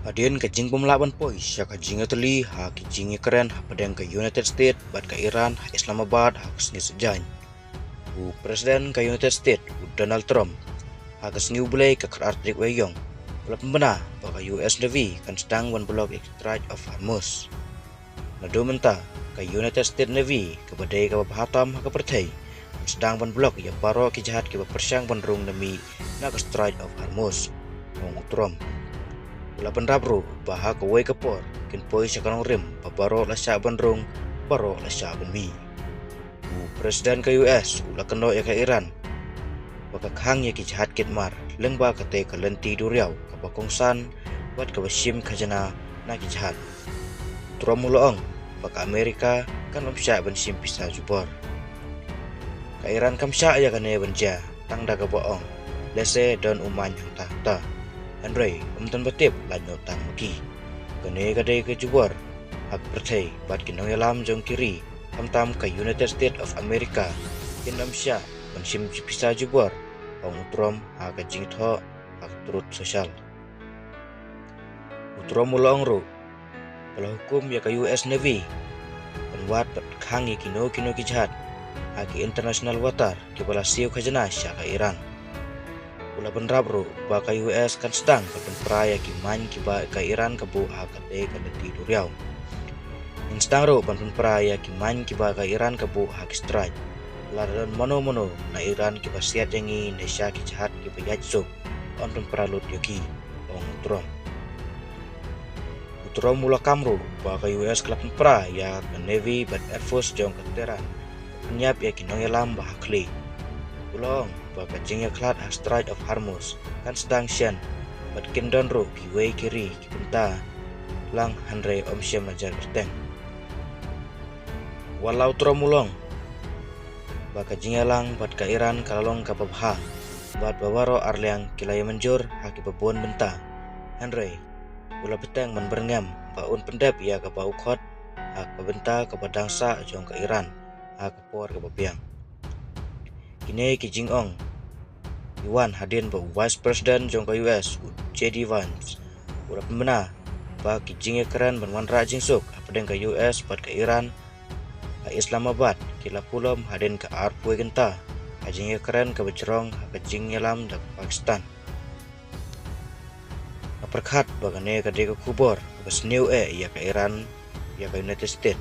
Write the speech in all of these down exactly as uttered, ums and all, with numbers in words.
Hadien ka jingbymlah ban poi sha ka jingïatylli ha ki jingïakren hapdeng ka United States bad ka Iran ha Islamabad ha ka sngi Saitjaiñ, u President ka United States u Donald Trump ha ka sngi U Blei ka khatar tarik u Ïaïong u la pynbna ba ka U S Navy kan sdang ban block ïa ka Strait of Hormuz. Naduh mynta ka United States Navy kaba dei kaba bha tam ha ka pyrthei kan sdang ban block ïa baroh ki jahaj kiba pyrshang ban rung na mih na ka Strait of Hormuz, ong u Trump. U la bynrap ruh ba ha kawei ka por kin poi sha ka nongrim ba baroh la shah ban rung, baroh la shah ban mih. U President ka U S u la kynnoh ïa ka Iran ba ka khang ïa ki jahaj kit mar lyngba katei ka lynti duriaw kaba kongsan bad kaba shim khajna na ki jahaj. Trump u la ong ba ka Amerika kan ym shah ban shim pisa jubor. Ka Iran kam shah ïa kane ban jia tang da kaba ong, lehse don u main hangta hangta. Hynrei ym don ba tip lait noh tang ma ki. Kane ka dei ka jubor ha ka pyrthei bad ki nongïalam jong ki ri, khamtam ka United States of America kin ym shah ban shim pisa jubor, ong u Trump ha ka jingthoh ha ka Truth Social. U Trump u la ong ruh ba la hukum ïa ka U S Navy ban wad bad khang ïa kino kino ki jahaj ha ki international water kiba la siew khajna sha ka Iran. U la bynrap ruh ba ka U S kan sdang ban pynpra ïa ki main kiba ka Iran ka buh ha katei ka lynti duriaw. Ngin sdang ruh ban pynpra ïa ki main kiba ka Iran ka buh ha ki strait, lada don mano mano na Iran kiba siat ïa ngi ne sha ki jahaj kiba ïaid suk, yn pynpra lut ïa ki, ong u Trump. U Trump u la kam ruh ba ka U S ka la pynpra ïa ka Navy bad Air Force jong ka Tehran ban pynïap ïa ki nongïalam ba ha khlieh. U la ong ba ka jingïakhlad ha Strait of Hormuz kan sdang shen bad kin don ruh kiwei ki ri ki bynta lang hynrei ym shym la jer kyrteng. Wat la u Trump u la ong ba ka jingïalang bad ka Iran ka la long kaba bha bad ba baroh arliang ki la ïa mynjur ha kiba bun bynta, hynrei u la bteng ban byrngem ba un pyndep ïa kaba u khot ha ka bynta kaba dang sah jong ka Iran ha ka por kaba biang. Kine ki jingong ki wan hadien ba u Vice President jong ka U S u J D Vance u la pynbna ba ki jingïakren ban wanrah jingsuk hapdeng ka U S bad ka Iran ha Islamabad ki la pulom hadien ka arphew kynta ka jingïakren kaba jrong ha ka jingïalam da ka Pakistan. Nga pyrkhat ba kane ka dei ka khubor kaba sniew eh ïa ka Iran, ïa ka United States.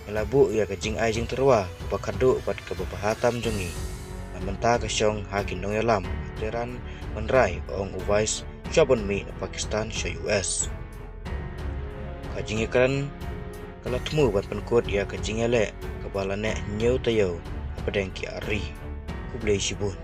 Ngi la buh ïa ka jingai jingtyrwa kaba khatduh bad kaba bha tam jong ngi. Namar mynta ka shong ha ki nongïalam ha Tehran ban rai, ong u Vice, shuwa ban mih na Pakistan sha U S. Ka jingïakren ka la thmu ban pynkut ïa ka jingïaleh kaba la neh hynñiew taïew hapdeng ki ar ri. Khublei shibun.